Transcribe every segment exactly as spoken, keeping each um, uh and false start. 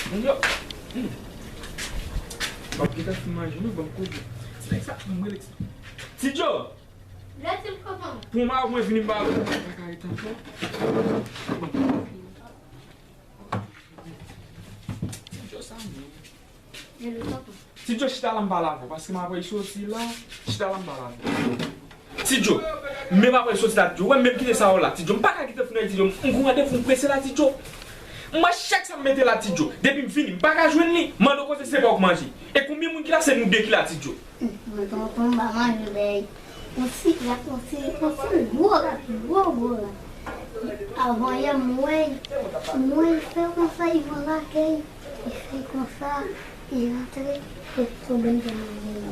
Yo. Hmm. M ap gentan fin manje, non, ban m kote. Ti nèg sa, m rele Ti Djo. Lè ti l kontan. Pou mwen, mwen vini, m pa, m pa ka ret ankò. Ti Djo sa menm. Ti Djo chita la, m pale avè w, paske m apre soti la, chita la, m pale avè w. Ti Djo, menm apre soti la, Ti Djo, wè, menm kite sa w la, Ti Djo, m pa ka kite founay, Ti Djo, m gon randevou, m prese la, Ti Djo. M wè chak sa m mete la, Ti Djo, depi m vini, m pa ka jwenn li, mande w kote se pa w k manje. E konbyen moun ki la, se nou de ki la, Ti Djo. Mwen tonton m pa manje bèy. Yon ti rat, yon ti, yon ti gwo rat, gwo, gwo rat. Avan yè, m wè l, m wè l fè konsa, li pran lakèy, li fè konsa, li rantre, li tonbe m te manje l.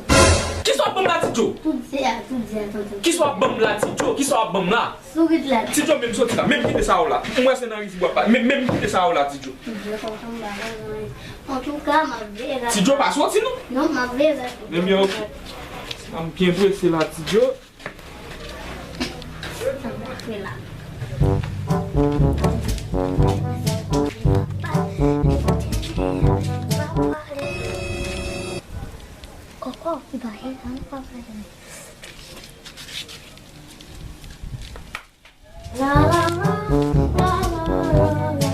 Kisa w ap ban m la, Ti Djo? Tout di a, tout di a, tonton. Kisa w ap ban m la, Ti Djo? Kisa w ap ban m la? Sourit la. Ti Djo, menm soti la, menm kite sa w la. M wè se nan rizib w ap pale. Menm, menm kite sa w la, Ti Djo. Ti Djo, tonton, m pa konn anyen. Antouka, m ap veye. Ti Djo pa soti, non? Non, m ap veye. Ebyen, ok. M byen prese la, Ti Djo. Sa m ap fè la? Oh, oh, li pa gen tan, li pa pale. La, la, la, la, la, la, la.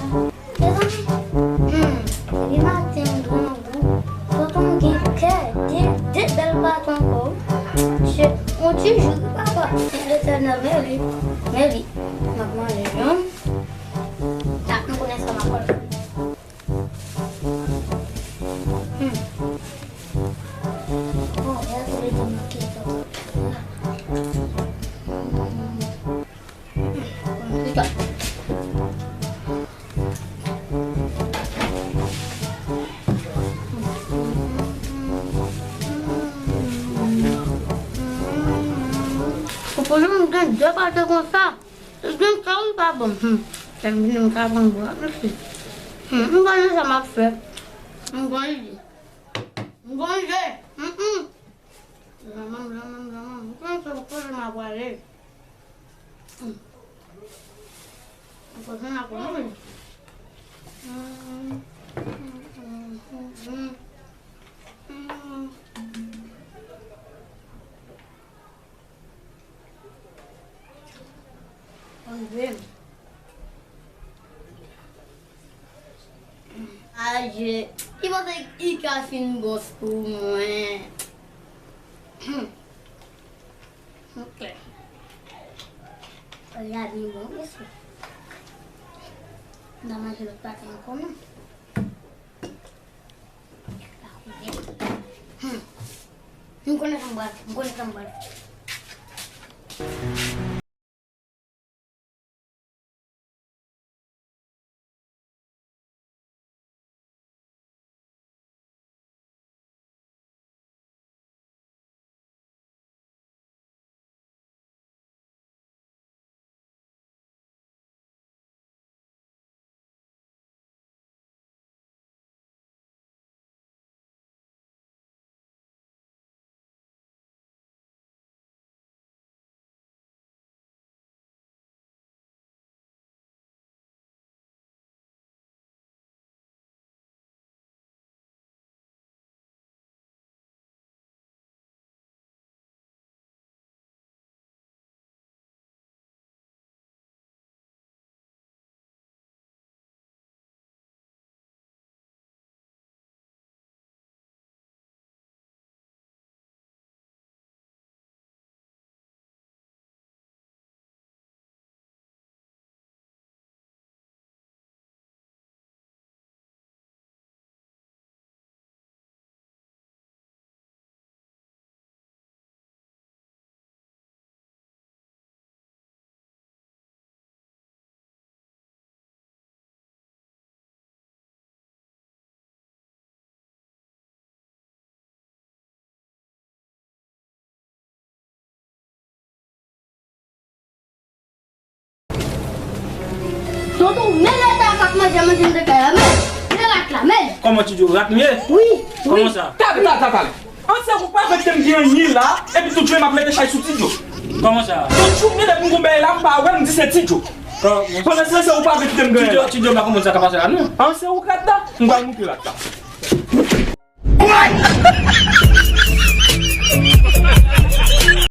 Mezanmi, hmm, depi maten m grangou, tonton m gen kè de, de bèl baton ankò wi. Se yon ti jou wi papa. Letènèl, men li, men li. M ap manje, non? Sa, m konnen sa m ap fè. Hmm. Oh, ya se li ki manke tonton. Hmm. Ou konnen m gen de pate konsa. Gen sa wi pa bon. Hmm. Lè m vini, m ka pran bwa, mèsi. Hmm. M konnen sa m ap fè. M gon ide. M gon ide. Hmm, hmm. Zanmanm, zanmanm, zanmanm. Ou konnen se kote m ap prale. Hmm. Kote m ap prale. Hmm. Hmm, hmm, hmm, hmm. Hmm. Ann vle m. Aje, li panse li ka fin bòs pou mwen. Hmm. Ok. Sa la byen bon, mesye. M ta manje lòt pate ankò, non. Hmm. M konnen sa m pral fè, m konnen sa m pral fè. Tonton, men leta k ap manje, manje m te fè a, men. Men rat la, men. Kòman ti djo rat m ye? Wi, wi. Kòman sa? Talè, talè, talè, talè. An se ou pa fè ke m gen anyen la, epi tout jounen m ap mete chay sou ti djo. Kòman sa? Tout jounen depi m gon bagay la, m pa wè l, m di se ti djo. Pandan se tan, se ou pa vle kite m ganyen. Ti Djo, ti Djo, m pa konprann sa k ap pase la, non. An, se ou k rat la? M pral moute rat la.